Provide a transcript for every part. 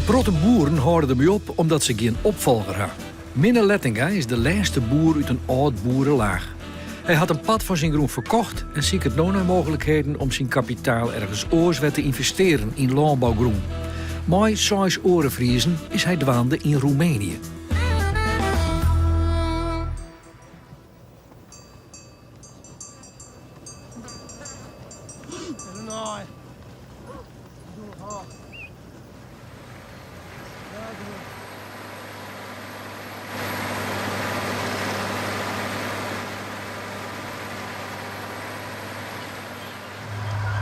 In protte boeren hâlde dermei op omdat se gjin opfolger ha. Minne Lettinga is de lêste boer út in âld boerelaach. Hy hat in part fan syn grûn ferkocht en siket no nei mooglikheden om syn kapitaal ergens oars wer te ynvestearen yn lânbougrûn. Mei seis oare Friezen is hy dwaande yn Roemenië.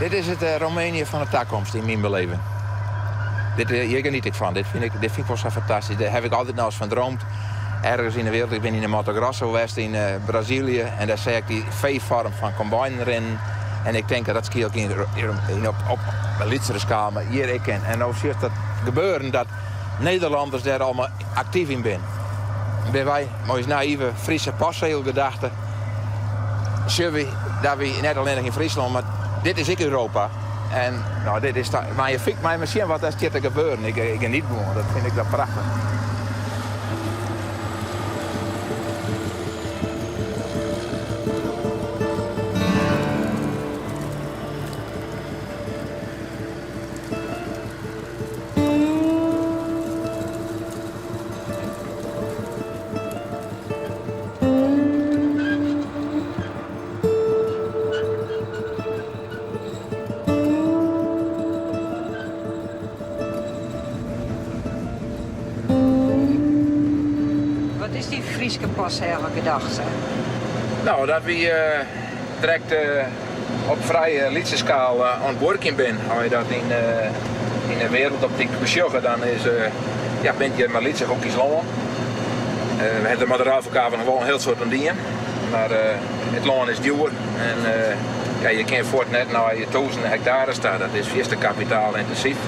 Dit is it Roemenië fan de takomst yn myn beleving. Dit, hjir geniet ik fan. Dit fyn ik, dit fyn ik wol sa fantastysk. Dêr haw ik altyd noch ris fan droomd. Ergens yn de wereld. Ik bin yn de Mato Grosso west yn Brazilië en dêr seach ik dy V-foarm fan combinen rinnen. En ik tink dat dat skielk yn, yn op, op in lytsere skaal, mar hjir ek kin. En no sjochst dat gebeuren dat Nederlanners dêr allemaal aktyf yn binne. Binne wy mei ús naïve Friese postsegelgedachte, sjogge wy dat wy net allinnich yn Fryslân, mar dit is ek Europa. En no, dit is ta, magnifyk, mar sjen wat der stiet te gebeuren. Ik, ik geniet gewoan, dat fyn ik dat prachtich. Wat is dy Fryske postsegelgedachte? No, dat wy direkt op frij lytse skaal oan it buorkjen binne. As je dat yn de wereldoptyk besjogge, dan is, ja, binne it hjir mar lytse hoekjes lân. We hawwe der mei de ruilferkaveling noch wol in hiel soad oan dien, mar it lân is djoer en ja, je kinne fuort net nei tûzen hektares ta. Dat is fierste kapitaalyntinsyf.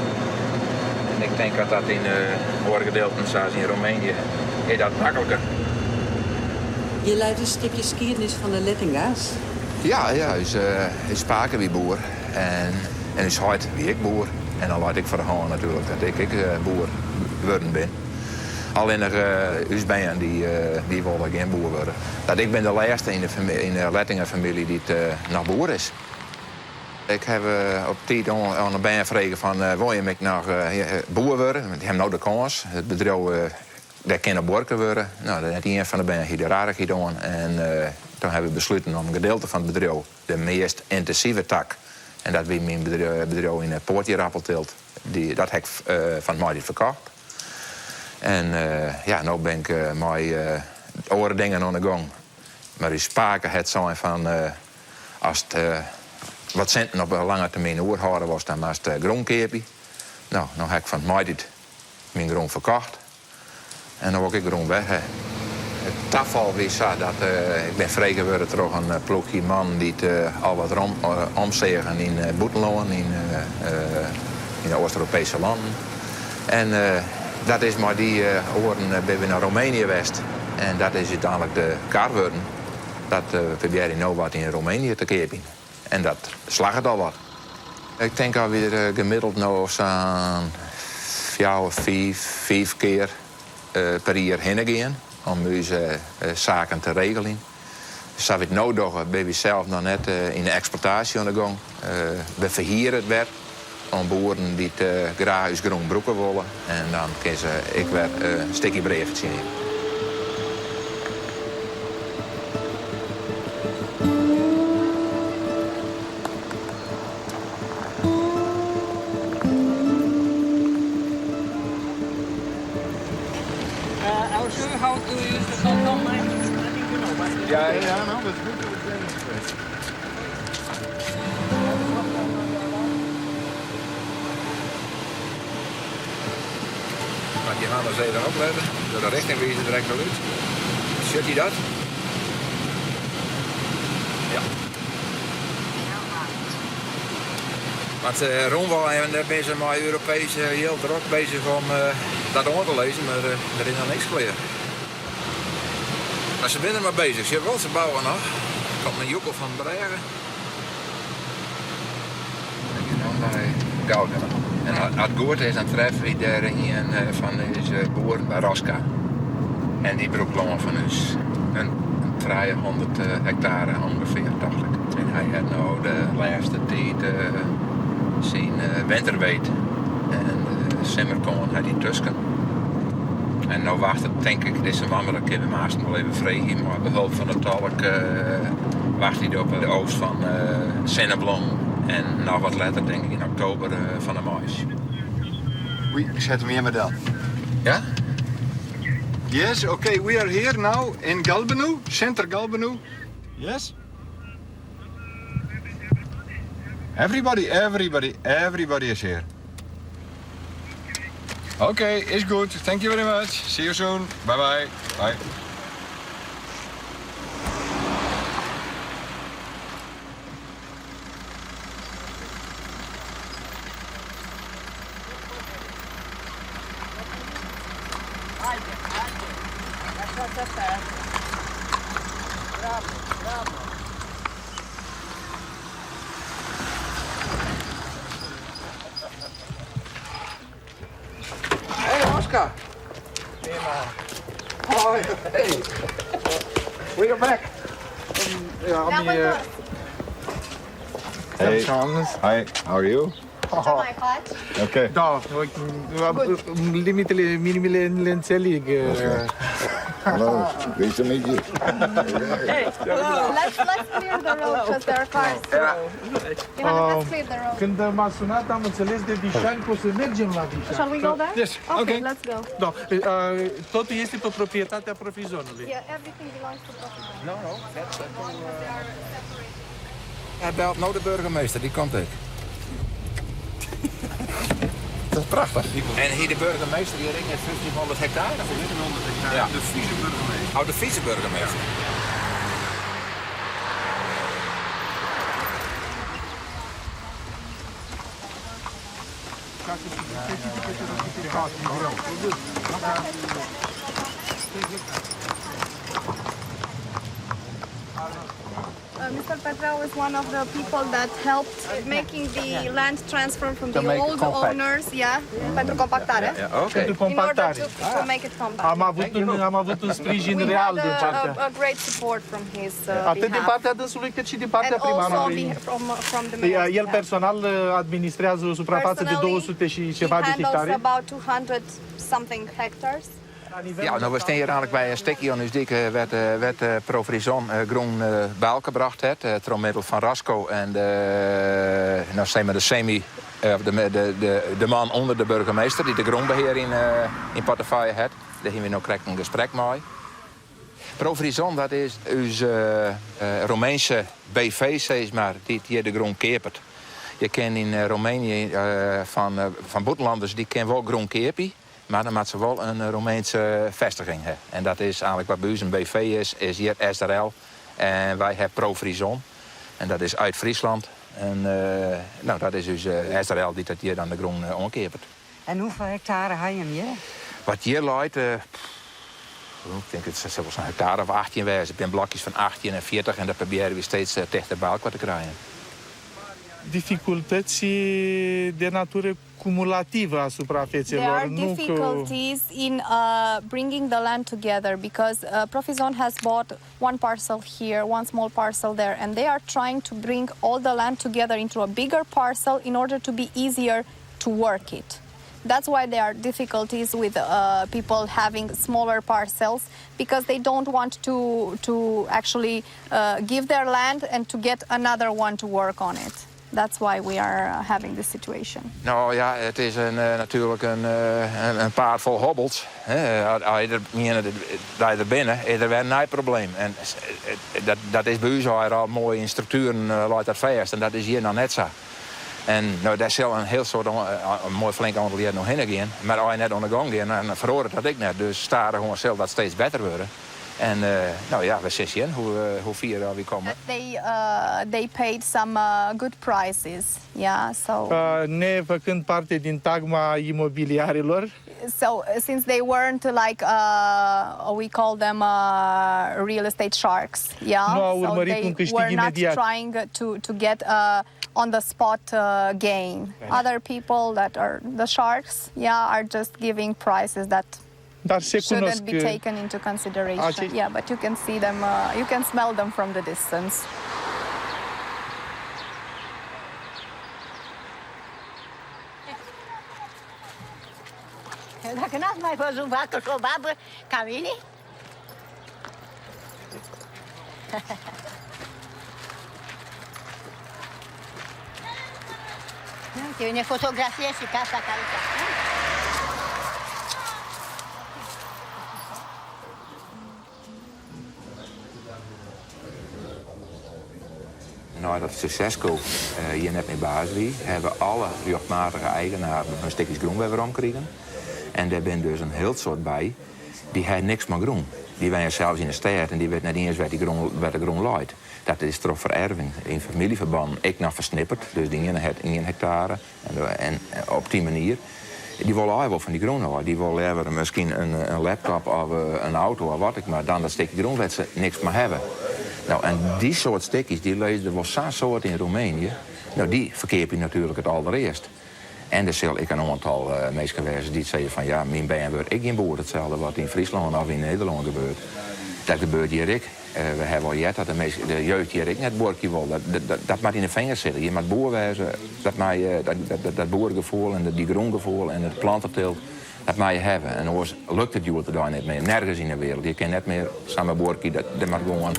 En ik tink dat dat yn oare gedeelten, sa as yn Roemenië, is dat makliker. Hjir leit in stikje skiednis fan de Lettinga's. Ja, ja, ús, ús pake wie boer en, en ús heit wie ek boer. En dan leit ek foar de hân natuerlik dat ik ek boer wurden bin. Allinnich ús bern dy, dy wolle gjin boer wurde. Dat ik bin de lêste yn de, yn de Lettinga-famylje dy't noch boer is. Ik haw op tiid oan de bern frege fan wolle jim ek noch boer wurde? Want dy hawwe no de kâns. It bedriuw Dêr kin op buorke wurde. No, net ien fan de bern hie der aardichheid oan en toen hawwe we besluten om in gedeelte fan it bedriuw, de meast yntinsive tak, en dat wie myn bedriuw yn de poatierappeltylt, dat ha ik fan 't maitiid ferkocht. En ja, no bin ik mei oare dingen oan de gong. Mar ús pake hat sein fan ast wat sinten op de lange termyn oerhâlde wolst, dan moatst grûn keapje. No, no ha ik fan 't maitiid myn grûn ferkocht en no wol ik ek grûn wer ha. It tafal wie sa dat ik bin frege wurde troch in ploechje mannen dy't al wat rom omseagen yn it bûtenlân, yn de Oast-Europeeske lannen. En dat is mei dy oaren binne we nei Roemenië west en dat is úteinlik de kar wurden dat we probearje no wat yn Roemenië te keapjen. En dat slagget al wat. Ik tink dat wy der gemiddeld no sa'n fjouwer, fiif, fiif kear per jier hinne gean om ús saken te regeljen. Sa't wy it no dogge, binne wy sels noch net yn de eksploitaasje oan de gong. We ferhiere it wer oan boeren dy't graach ús grûn brûke wolle en dan kinne se ek wer in stikje brea fertsjinje. Moat Johannes even oplette, door de richtingwizer direkt al út. Sjocht hy dat? Ja. Want uh, rûnwei en dêr binne se mei Europeesk jild drok bezich om uh, dat oan te lizzen, mar uh, der is noch niks klear. Mar se binne der mar bezich. Se wol se bouwe noch. Der komt in joekel fan de brêge. Gau. En as it goed is, dan treffe wy dêr ien fan ús boeren by Roska. En dy brûkt lân fan ús. In 300 hektare ûngefear, tocht ik. En hy hat no de lêste tiid syn winterweet en de simmerkoarn hat hy tusken. En no wachtet tink ik dizze man, mar dat kinne we aansten wol even freegje, mei behulp fan de tolk wacht hy op de oogst fan sinneblom en noch wat letter, tink ik yn oktober, fan de mais. Oei, ik set him hjir mar del. Ja? Yes, okay, we are here now in Galbenu, center Galbenu. Yes? Everybody, everybody, everybody is here. Okay, is good. Thank you very much. See you soon. Bye bye. Bye. Hey Oscar. Hoi. Hey. We are back. Ja, Hey. Hi, how are you? Okay. Da, limitele minime le înțeleg. Hello, nice to meet you. Hey, let's clear the road because there are cars. Johanna, let's clear the road. Când m-a sunat, am înțeles de Vișani că o să mergem la Vișani. Shall we go there? Yes. Okay, Okay. let's go. Da, totul este pe proprietatea Profizonului. Yeah, everything belongs to Profizon. No, no, that's Hij belt nou de burgemeester, die komt ik. Dat is prachtig. En hier de burgemeester, die ringt 1500 hectare? 1500 hectare, Ja. de vice-burgemeester. Oh, de vice-burgemeester. Mr. Petrel is one of the people that helped making the land transfer from the make it old compact. owners, yeah, pentru compactare. Ja, oké. Pentru In order compactare. to make it compact. Am avut un sprijin We real had din partea. a great support from his Atât din behalf. partea dânsului, cât și din partea And also primarului. from the mayor's El behalf. personal administrează o suprafață de Personally, 200 și ceva he de handles hectare. about 200 something hectares. Ja, nou, we staan hier eigenlijk bij een stukje aan dy wêr't Profrison groen by brocht hat. Troch middel fan Rasco en de, nou zeg maar de semi, de man ûnder de burgemeester dy't de grûnbehear yn portefeuille hat. Dêr hawwe we no krekt in gesprek mei. Profrison, dat is ús Roemeense BV, sis mar, dy't hjir de grûn keapet. Je kin yn Roemenië fan bûtenlanners, dy kinne wol grûn keapje, mar dan moatte se wol in Roemeense festiging hawwe. En dat is eigentlik wat by ús in BV is, is hjir SRL. En wy hawwe Profrison. En dat is út Fryslân. En nou, dat is dus SRL dy't dat hjir dan de grûn oankeapet. En hoefolle hektare ha jim hjir? Wat hjir leit, ik tink it sil wol sa'n hektare of 18 wêze. It binne blokjes fan 18 en 40 en dat probearje we steeds tichter by elkoar te krijen. Dificultăți de natură cumulativă a suprafețelor. There are nu că difficulties in bringing the land together because Profizon has bought one parcel here, one small parcel there, and they are trying to bring all the land together into a bigger parcel in order to be easier to work it. That's why there are difficulties with people having smaller parcels, because they don't want to actually give their land and to get another one to work on it. That's why we are having this situation. Nou ja, it is natuerlik in paad fol hobbels. Hè. As je der binne, is der wer in nij probleem. En dat is by ús al moai yn struktueren leit dat fêst. En dat is hjir noch net sa. En nou, dêr sil in hiel soad, in moai flink oantal jierren noch hinne gean. Mar as je net oan de gong gean, dan feroaret dat ek net. Dus stadichoan sil dat steeds better wurde. En nou ja, we sjen hoe fier we komme. They paid some good prices, yeah. So Nefăcând parte din tagma imobiliarilor. So since they weren't like we call them real estate sharks, yeah. Nu au So urmărit they un câștig were not imediat. trying to get on the spot gain. Other people that are the sharks, yeah, are just giving prices that Dar se shouldn't cunosc be taken into consideration. Acești- Yeah, but you can see them, you can smell them from the distance. Dacă n-ați mai văzut vacă și o babă ca mine? Eu ne fotografiez și casa care Neidat Ceausescu hjir net mear baas wie, hawwe alle rjochtmatige eigenaren hun stikjes grûn wer werom krigen. En dêr binne dus in hiel soad by, dy ha niks mei grûn. Dy wenje sels yn 'e stêd en dy witte net iens wêr't dy grûn, wêr't de grûn leit. Dat is troch fererving yn famyljeferbannen ek noch fersnipperd. Dus de iene hat ien hektare en op dy manier. Dy wolle allegear wol fan dy grûn ôf. Dy wolle leaver miskien in laptop of in auto of wat ek mar, dan dat stikje grûn wêr't se niks mei hawwe. No, en dy soart stikjes, dy lizze der wol sa'n soad yn Roemenië. No, dy ferkeapje natuerlik it alderearst. En der sil ek in oantal minsken wêze dy't sizze fan ja, myn bern wurdt ek gjin boer. Itselde wat yn Fryslân of yn Nederlân gebeurt. Dat gebeurt hjir ek. We hawwe al heard dat de minsken, de jeugd hjir ek net buorkje wol. Dat moat yn de fingers sitte. Je moat boer wêze. Dat mei, dat boeregefoel en dy grûngefoel en it plantetylt, dat mei je hawwe. En oars lukt it hjoed-de-dei net mear. Nergens yn de wereld. Je kinne net mear samar buorkje. Dêr moat gewoan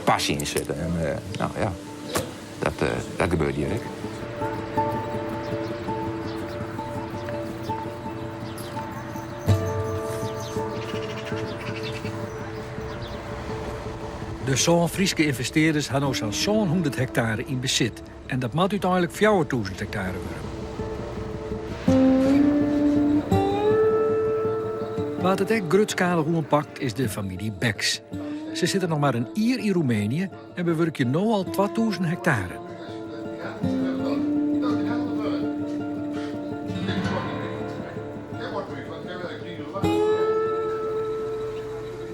passy yn sitte. En no ja, dat gebeurt hjir ek. De sân Fryske ynvestearders ha no sa'n 700 hektare yn besit en dat moat úteinlik 4000 hektare wurde. Wa't it ek grutskalich oanpakt is de famylje Beks. Se sitte noch mar in jier yn Roemenië en bewurkje no al 2000 hektare.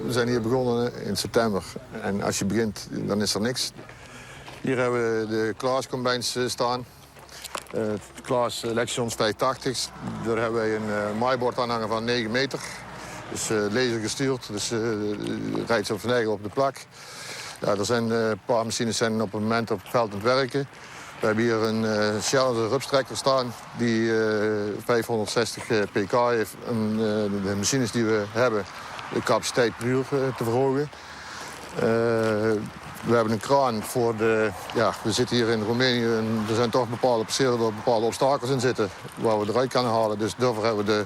We zijn hier begonnen in september. En als je begint, dan is er niks. Hier hebben we de Claas combines staan. Claas Lexion 580. Daar hebben wij een maaibord aan hangen van 9 meter. Dus laser gestuurd, dus rijdt zo van eigen op de plak. Ja, er zijn een paar machines zijn op het moment op het veld aan het werken. We hebben hier een Challenger rupstrekker staan die 560 pk heeft. Om de machines die we hebben, de capaciteit per uur te verhogen. We hebben een kraan voor de... Ja, we zitten hier in Roemenië en er zijn toch bepaalde percelen waar bepaalde obstakels in zitten waar we eruit kunnen halen. Dus daarvoor hebben we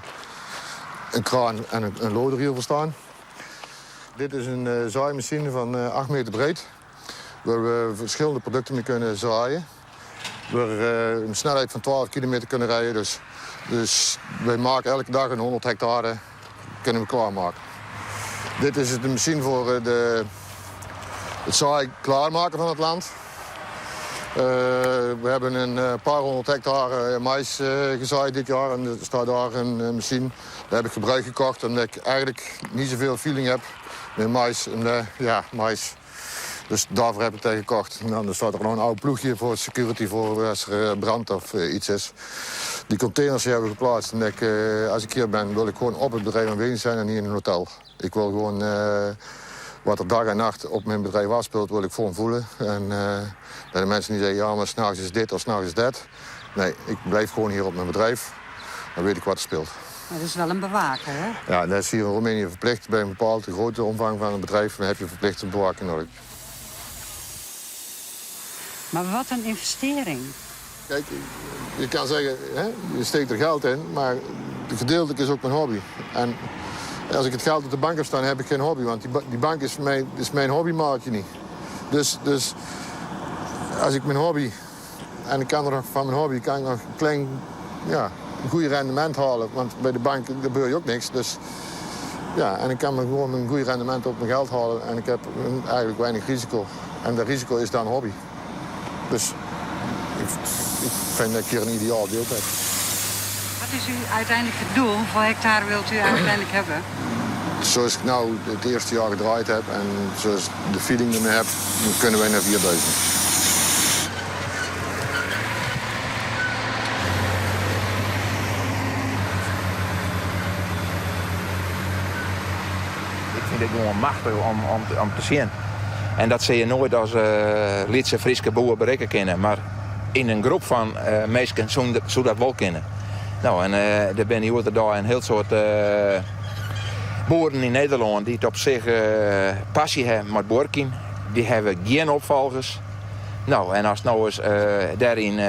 een kraan en een loader hier voor staan. Dit is een zaaimachine van 8 meter breed, waar we verschillende producten mee kunnen zaaien. Waar we een snelheid van 12 kilometer kunnen rijden. Dus wij maken elke dag een 100 hectare kunnen we klaarmaken. Dit is de machine voor het zaai klaarmaken van het land. We hebben een paar honderd hectare mais gezaaid dit jaar en er staat daar een machine. Daar heb ik gebruik gekocht omdat ik eigenlijk niet zoveel feeling heb met mais. En ja, mais. Dus daarvoor heb ik het gekocht. En dan staat er nog een oud ploegje voor security voor als er brand of iets is. Die containers die hebben we geplaatst. En als ik hier ben, wil ik gewoon op het bedrijf aanwezig zijn en niet in een hotel. Ik wil gewoon wat er dag en nacht op mijn bedrijf afspeelt, wil ik gewoon voelen. En dat de mensen niet zeggen, ja, maar 's nachts is dit of 's nachts is dat. Nee, ik blijf gewoon hier op mijn bedrijf. Dan weet ik wat er speelt. Maar dat is wel een bewaker, hè? Ja, dat is hier in Roemenië verplicht. Bij een bepaald grote omvang van een bedrijf dan heb je verplicht een bewaker nodig. Maar wat een investering. Kijk, je kan zeggen, hè, je steekt er geld in, maar gedeeltelijk is ook mijn hobby. En als ik het geld op de bank heb staan, heb ik geen hobby. Want die bank is voor mij, is mijn hobbymaatje niet. Dus als ik mijn hobby, en ik kan er nog van mijn hobby, kan ik nog een klein, ja, een goede rendement halen. Want bij de bank gebeurt je ook niks. Dus, ja, en ik kan me gewoon een goed rendement op mijn geld halen. En ik heb eigenlijk weinig risico. En dat risico is dan hobby. Dus ik vind dat ik hier een ideaal beeld heb. Wat is uw uiteindelijke doel? Hoeveel hectare wilt u uiteindelijk hebben? Zoals ik nou het eerste jaar gedraaid heb en zoals de feeling ermee heb, dan kunnen wij naar 4000. dit gewoan machtich om te sjen. En dat sil je noait as lytse Fryske boer berikke kinne, mar yn in groep fan minsken soe dat wol kinne. No, en der binne hjoed-de-dei in hiel soad boeren yn Nederlân dy't op sich passy hawwe mei buorkjen. Dy hawwe gjin opfolgers. No, en ast no ris dêryn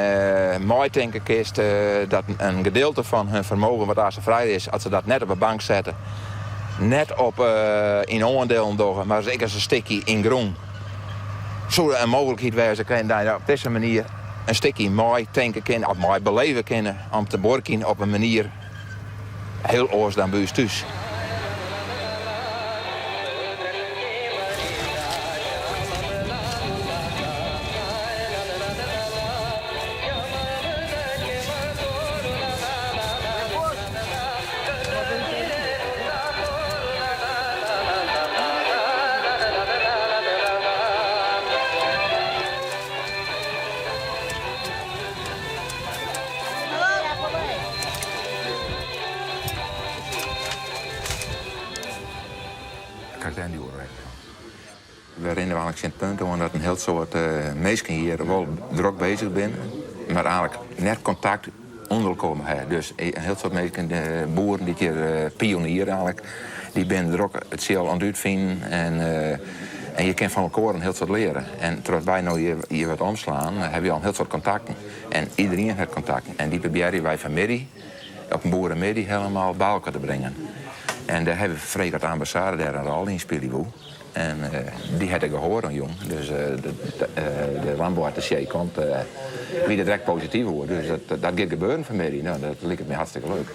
meitinke kinst dat in gedeelte fan hun fermogen wat aanst frij is, as se dat net op 'e bank sette, net op yn oandelen dogge, mar ek as in stikje yn grûn, soe der in mooglikheid wêze kinne dat je op dizze manier in stikje meitinke kinne of mei beleve kinne om te buorkjen op in manier hiel oars dan by ús thús. We rinne eigentlik tsjin it punt oan dat in hiel soad minsken hjir wol drok beuzich binne, mar eigentlik net kontakt ûnder elkoar hawwe. Dus in hiel soad minsken, boeren dy't hjir pioniere eigentlik, dy binne drok it tsjil oan it útfinen en en je kinne fan elkoar in hiel soad leare. En trochdat wy no hjir wat omslaan, hawwe wy al in hiel soad kontakten. En iderien hat kontakten. En dy probearje wy fanmiddei op in boeremiddei helemaal by elkoar te bringen. En dêr hawwe we frege dat de ambassade dêr in rol yn spylje woe. En dy hat der gehoar oan jûn. Dus de lânbou-attasjee komt, wie der direkt posityf oer. Dus dat giet gebeuren fanmiddei. No, dat liket my hartstikke leuk.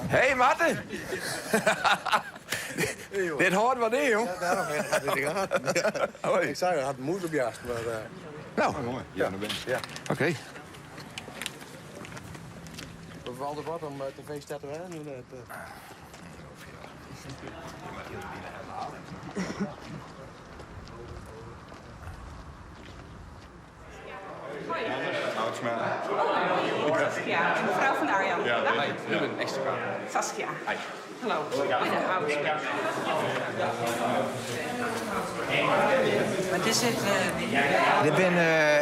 Hey Martin! Dit hâldt wat yn, jong. Ja, dêrom hat it gehad. Ik sei, hy hat in mûs op jas, mar... No. Moai, ja, dan bin ik. Oké. We altijd wat om tv te werken. Saskia, de frou fan Arjan. Ja, Ruben Extra. Saskia. Hallo. Wat is dit? Dit, bin,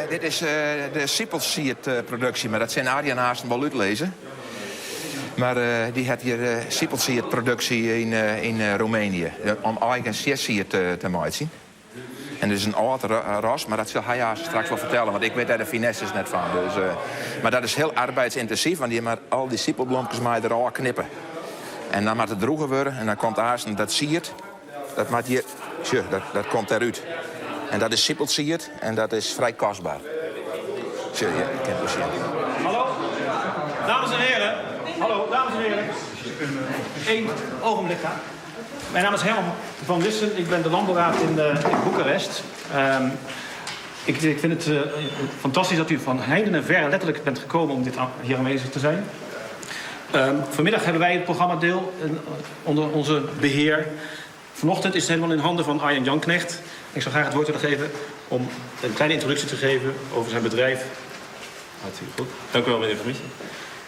dit is de sipelsiedproduksje, mar dat sil Arjan aansten wol útlizze. Mar dy hat hjir sipelsiedproduksje yn Roemenië om eigen sjersied te meitsjen. En it is in âld ras, mar dat sil hy aanst straks wol fertelle, want ik wit dêr de finesses net fan. Dus, mar dat is hiel arbeidsyntinsyf, want je moatte al dy sipelblomkes mei derôf knippe. En dan moat it drûge wurde en dan komt aansten dat sied, dat moat hjir, sjoch, dat komt derút. En dat is sipelsied en dat is frij kostber. Sjoch, je kinne it wol sjen. Hallo, dames en heren. Hallo, dames en heren. Eén ogenblik. Mijn naam is Herman van Wissen. Ik ben de landbouwraad in Boekarest. Ik vind het fantastisch dat u van heinde en verre letterlijk bent gekomen om dit hier aanwezig te zijn. Vanmiddag hebben wij het programmadeel onder onze beheer. Vanochtend is het helemaal in handen van Arjan Janknecht. Ik zou graag het woord willen geven om een kleine introductie te geven over zijn bedrijf. Hartstikke goed. Dank u wel, meneer Van Wissen.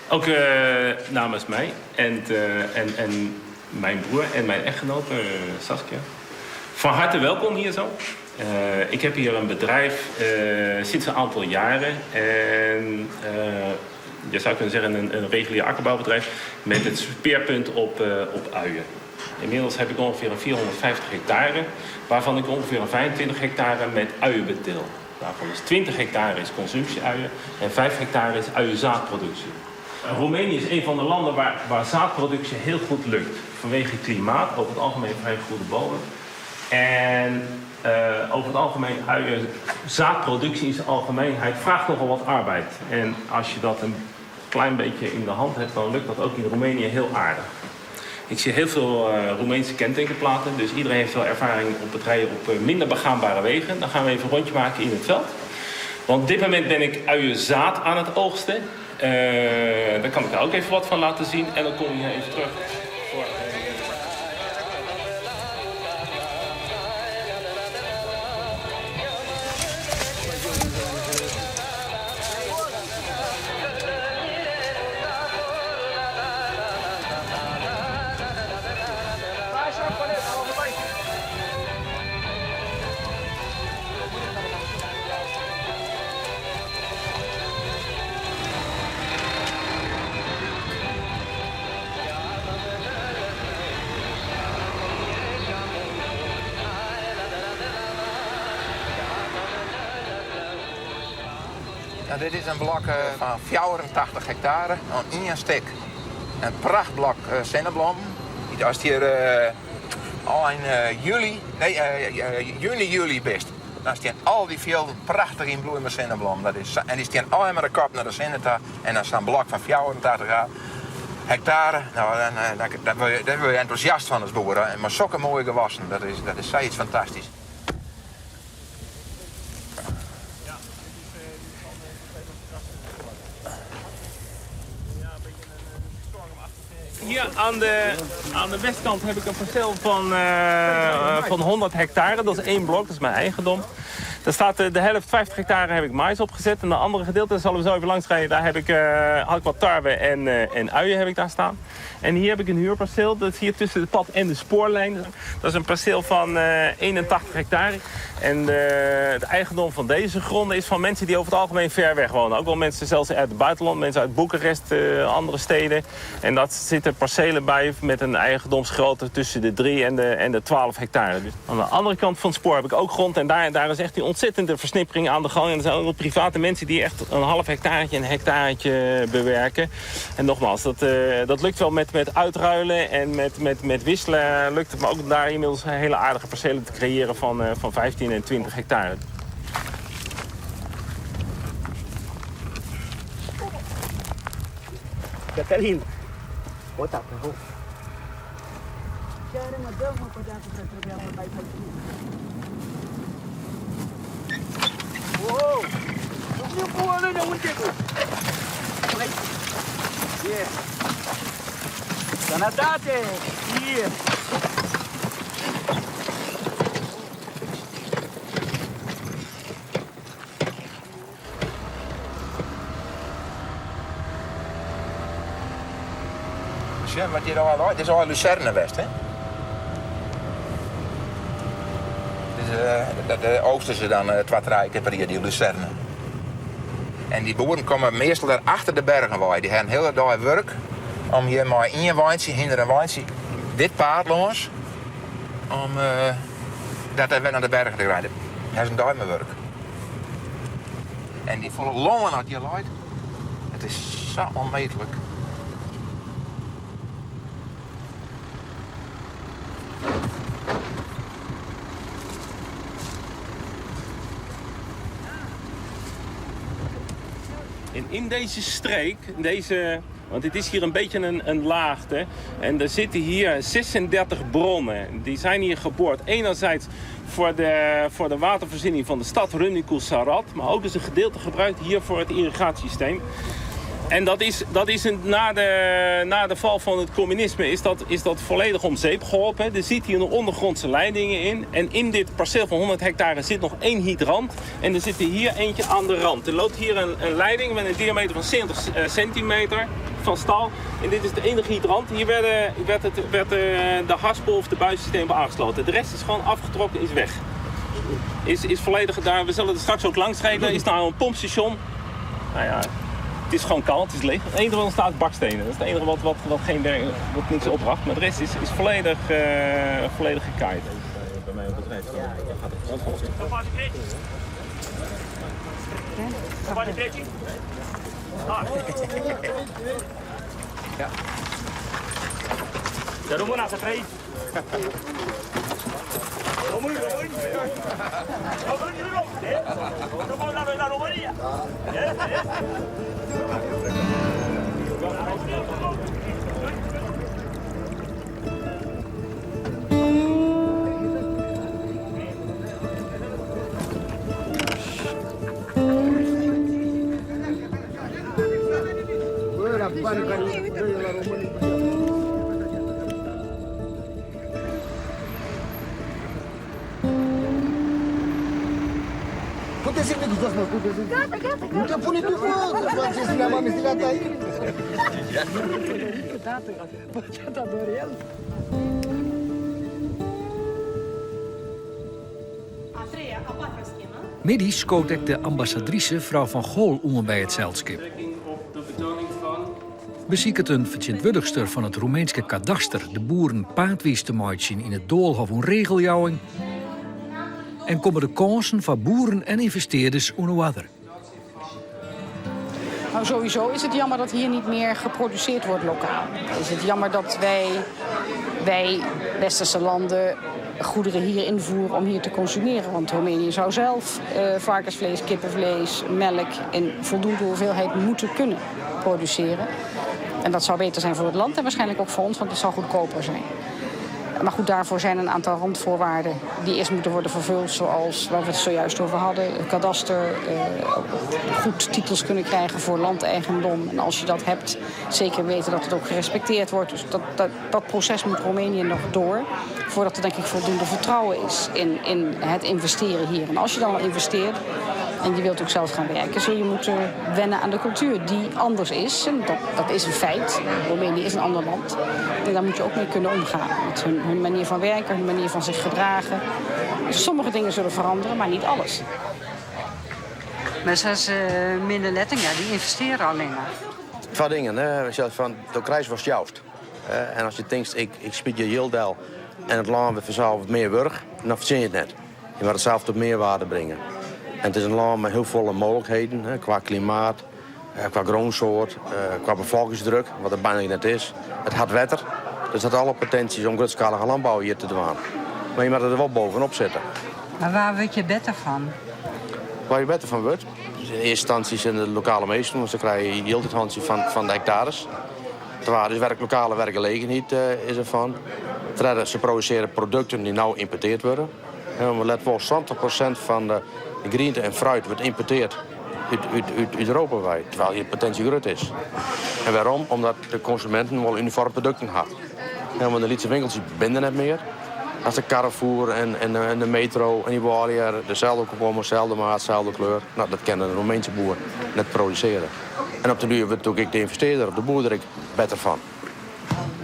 Ook namens mij en mijn broer en mijn echtgenote Saskia. Van harte welkom hier zo. Ik heb hier een bedrijf sinds een aantal jaren. En je zou kunnen zeggen een regulier akkerbouwbedrijf met het speerpunt op uien. Inmiddels heb ik ongeveer een 450 hectare, waarvan ik ongeveer een 25 hectare met uien beteel. Daarvan is 20 hectare is consumptie-uien en 5 hectare is uienzaadproductie. Roemenië is een van de landen waar zaadproductie heel goed lukt. Vanwege het klimaat, over het algemeen vrij goede bodem. En over het algemeen uien, zaadproductie in zijn algemeenheid vraagt nogal wat arbeid. En als je dat een klein beetje in de hand hebt, dan lukt dat ook in Roemenië heel aardig. Ik zie heel veel Roemeense kentekenplaten, dus iedereen heeft wel ervaring op het rijden op minder begaanbare wegen. Dan gaan we even een rondje maken in het veld. Want op dit moment ben ik uienzaad aan het oogsten. Daar kan ik er ook even wat van laten zien en dan kom je hier even terug. Voor... Nou, dit is in blok fan 84 hektare oan ien stik. In prachtblok sinneblommen. Ast hjir ein july, nee, juny, july bist, dan stean al dy fjilden prachtich yn bloei mei sinneblommen. Dat is en dy stean allegear mei de kop nei de sinne ta. En dan sa'n blok fan 84 hektare, nou, dan, dan, dan wurd je, dêr wurd je entûsjast fan as boer. En mei sokke moaie gewassen, dat is, dat is sayts fantastysk. Hier aan de, aan de westkant heb ik een perceel van, uh, van 100 hectare. Dat is één blok, dat is mijn eigendom. Daar staat de, de helft, 50 hectare, heb ik mais opgezet. En de andere gedeelte, daar zullen we zo even langs rijden. Daar heb ik, uh, had ik wat tarwe en, uh, en uien heb ik daar staan. En hier heb ik een huurperceel. Dat is hier tussen het pad en de spoorlijn. Dat is een perceel van uh, 81 hectare. En uh, het eigendom van deze gronden is van mensen die over het algemeen ver weg wonen. Ook wel mensen zelfs uit het buitenland, mensen uit Boekarest, uh, andere steden. En dat zitten percelen bij met een eigendomsgrootte tussen de 3 en de, en de 12 hectare. Dus aan de andere kant van het spoor heb ik ook grond. En daar, daar is echt die ontzettende versnippering aan de gang. En er zijn ook wel private mensen die echt een half hectaretje, een hectaretje bewerken. En nogmaals, dat, uh, dat lukt wel met, met uitruilen en met, met, met wisselen. Lukt het maar ook daar inmiddels hele aardige percelen te creëren van, uh, van 15 en 20 hectare. Cătălin, Sănătate! Fie! Sjen wat hjir al leit. Dit is al Lucerne west, hè? Dus, uh, dat uh, oogsten ze dan uh, twa, trije kear per jier, dy Lucerne. En dy boeren komme meastal dêr achter de bergen wei. Dy ha in hiele dei wurk om hjir mei ien weintsje, hynder en weintsje, dit paad lâns om uh, dat wer nei de bergen te krijen. Dat is in dei mei wurk. En dy folle lân dat hjir leit, it is sa ûnmetlik. En in deze streek, in deze, want het is hier een beetje een, een laagte. En er zitten hier 36 bronnen. Die zijn hier geboord. Enerzijds voor de, voor de watervoorziening van de stad Râmnicu Sarat. Maar ook is een gedeelte gebruikt hier voor het irrigatiesysteem. En dat is, dat is een, na, de, na de val van het communisme is dat, is dat volledig om zeep geholpen. Er zit hier nog ondergrondse leidingen in. En in dit perceel van 100 hectare zit nog één hydrant. En er zit er hier eentje aan de rand. Er loopt hier een, een leiding met een diameter van 70 centimeter van staal. En dit is de enige hydrant. Hier werden, werd, het, werd de, de haspel of de buissysteem aangesloten. De rest is gewoon afgetrokken, is weg. Is, is volledig daar. We zullen er straks ook langs rijden. Er is nou een pompstation. Nou ja, het is gewoon kaal, het is leeg. Het enige wat staat bakstenen. Dat is het enige wat, wat, wat, geen, wat niks opbracht. Maar de rest is, is volledig, uh, volledig gekaaid. Bij mij op het bedrijf gaat het Ja. Româna să trăiți! Români, români! Români, români! Români la noi la România! Gata, gata, gata. Nu te pune tu, mă, că face zilea mami, zilea ta aici. Tata Dorel. Middeis skoot ek de ambassadrise frou Van Gool oan by it selskip. Besiket in fertsjintwurdichster fan it Roemeenske kadaster de boeren paadwiis te meitsjen yn it doalhôf oan regeljouwing en komme de kânsen foar boeren en ynvestearders oan 'e oarder. Nou, sowieso is het jammer dat hier niet meer geproduceerd wordt lokaal. Is het jammer dat wij, wij westerse landen goederen hier invoeren om hier te consumeren. Want Roemenië zou zelf eh, varkensvlees, kippenvlees, melk in voldoende hoeveelheid moeten kunnen produceren. En dat zou beter zijn voor het land en waarschijnlijk ook voor ons, want het zou goedkoper zijn. Maar goed, daarvoor zijn een aantal randvoorwaarden die eerst moeten worden vervuld. Zoals waar we het zojuist over hadden, kadaster, eh, goed titels kunnen krijgen voor landeigendom. En als je dat hebt, zeker weten dat het ook gerespecteerd wordt. Dus dat, dat, dat proces moet Roemenië nog door. Voordat er denk ik voldoende vertrouwen is in, in het investeren hier. En als je dan al investeert, en je wilt ook zelf gaan werken, zul je moeten wennen aan de cultuur die anders is. En dat, dat is een feit. Roemenië is een ander land. En daar moet je ook mee kunnen omgaan. Met hun, hun manier van werken, hun manier van zich gedragen. Sommige dingen zullen veranderen, maar niet alles. Maar zoals uh, Minne Lettinga, die investeren alleen maar. Twa dingen. Hè. Van, de kruis was juist. En as je tinkst, ik, ik spyt je jildel en it lân wurdt fansels mear wurdich, dan fertsjinje je it net. Je moat it sels tot mearwearde bringe. En it is in lân mei hiel folle mooglikheden, hè, kwa klimaat, eh, kwa grûnsoart, eh, kwa befolkingsdruk, wat der byna net is. It hat wetter, dus it hat alle potinsjes om grutskalige lânbou hjir te dwaan. Mar je moatte der wol bovenop sitte. Maar waar word je beter van? Waar je better fan wurdt? Dus yn earste ynstânsje binne de lokale minsken, want se krije jild yn it hantsje fan, fan de hektares. Twadde is werk, lokale werkgelegenheid uh, is ervan. Tredde, se produsearje produkten dy't no ymportearre wurde. En let wol, 70% fan de griente en fruit wurdt ymportearre út, út, út, út Europa wei, terwyl hjir potinsje grut is. En wêrom? Omdat de konsuminten wol unifoarme produkten ha. En want de lytse winkeltsjes binne der net mear. As de Carrefour en, en, en de Metro en dy wolle deselde komkommer, deselde maat, deselde kleur. No, dat kin de Roemeenske boer net produsearje. En op de duer wurdt natuerlik ek de ynvestearder of de boer der ek better fan.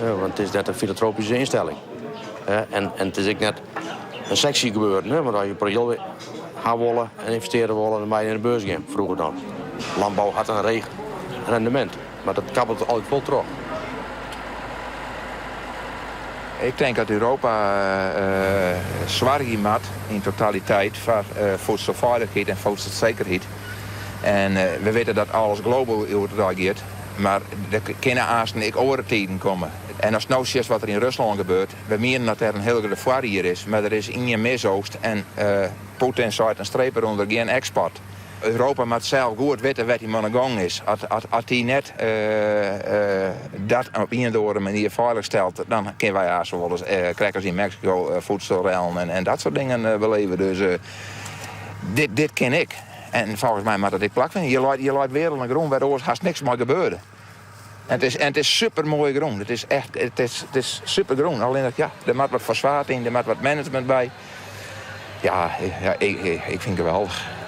Ja, want it is net in filantropyske ynstelling. En, en it is ek net in sexy gebeuren. Hè? Want as je projekt ha wolle en ynvestearje wolle, dan moatte je nei de beurs gean, froeger dan. Lânbou hat in leech rendemint, mar dat kabbelt altyd wol troch. Ik tink dat Europa uh, soargje moat yn totaliteit foar uh, fiedselfeilichheid en fiedselsekerheid. En uh, we witte dat alles global oer it giet. Mar der kinne aanst ek oare tiden komme. En ast no sjochst wat der yn Ruslân gebeurt, we miene dat der in hiel grutte foarried is, mar der is ien misoogst en uh, Poetin set in streep derûnder, gjin eksport. Europa moat sels goed witte wêr't dy oan 'e gong is. As, as, as dy net uh, uh, dat op ien of oare manier feilich stelt, dan kinne wy aanst wolris, uh, krekt as yn Meksiko, uh, fiedselrellen en, en dat soart dingen uh, belibje. Dus uh, dit, dit kin ik. En folgens my moat dat ek plakfine. Hjir leit, hjir leit wer in grûn wêr't oars hast niks mei gebeurde. En it is, en it is super moaie grûn. It is echt, it is, it is super grûn. Allinnich, ja, der moat wat fosfaat yn, der moat wat management by. Ja, ja ik, ik, ik fyn it geweldich.